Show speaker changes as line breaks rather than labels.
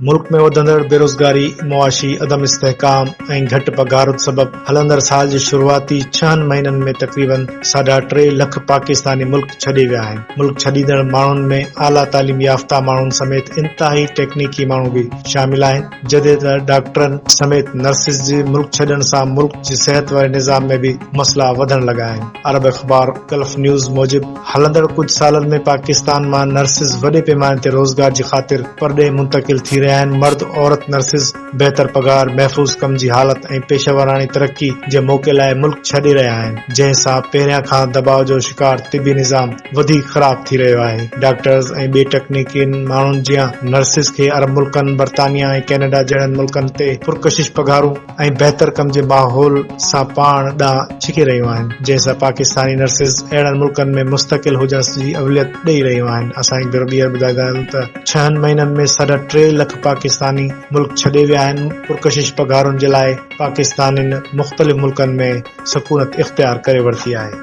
ملڪ ۾ وڌندڙ بيروزگاري، معاشي عدم استحڪام ۽ گهٽ پگهارن سبب هلندڙ سال جي شروعاتي ڇهن مهينن ۾ تقريبن ساڍا ٽي لک پاڪستاني ملڪ ڇڏي ويا آهن. ملڪ ڇڏيندڙ ماڻهن ۾ اعليٰ تعليم يافته ماڻهن سميت انتهائي ٽيڪنيڪي ماڻهو به شامل آهن. جڏهن ته ڊاڪٽرن سميت نرسز جي ملڪ ڇڏڻ سان ملڪ جي صحت واري نظام ۾ به مسئلا وڌڻ لڳا آهن. عرب اخبار گلف نيوز موجب هلندڙ ڪجهه سالن ۾ پاڪستان مان نرسز وڏي پيماني تي روزگار جي خاطر پرڏيهه منتقل ٿي رهيا آهن، مرد عورت نرسز بهتر پگهار، محفوظ ڪم جي حالت ۽ پيشيوراڻي ترقي جي موقعي لاء ملڪ ڇڏي رهيا آهن، جنهن سان پهريان کان دٻاء جو شڪار طبي نظام وڌيڪ خراب ٿي رهيو آهي، ڊاڪٽرز ۽ ٻي ٽيڪنيڪين ماڻهن جيان نرسز کي عرب ملڪن، برطانيا ۽ ڪينيڊا جهڙن ملڪن تي پرڪشش پگهارون ۽ بهتر ڪم جي ماحول سان پاڻ ڏانهن ڇڪي رهيون آهن، جنهن سان پاڪستاني نرسز اهڙن ملڪن ۾ مستقل هجڻ جي اوليت ڏئي رهيون آهن. اسان هڪ ڀيرو ٻيهر ٻڌائيندا آهيون ته ڇهن مهينن ۾ ساڍا ٽي لک پاڪستاني ملڪ ڇڏي ويا آهن، پرڪشش پگهارن جي لاء پاڪستانين مختلف ملڪن ۾ سڪونت اختيار ڪري ورتي آهي.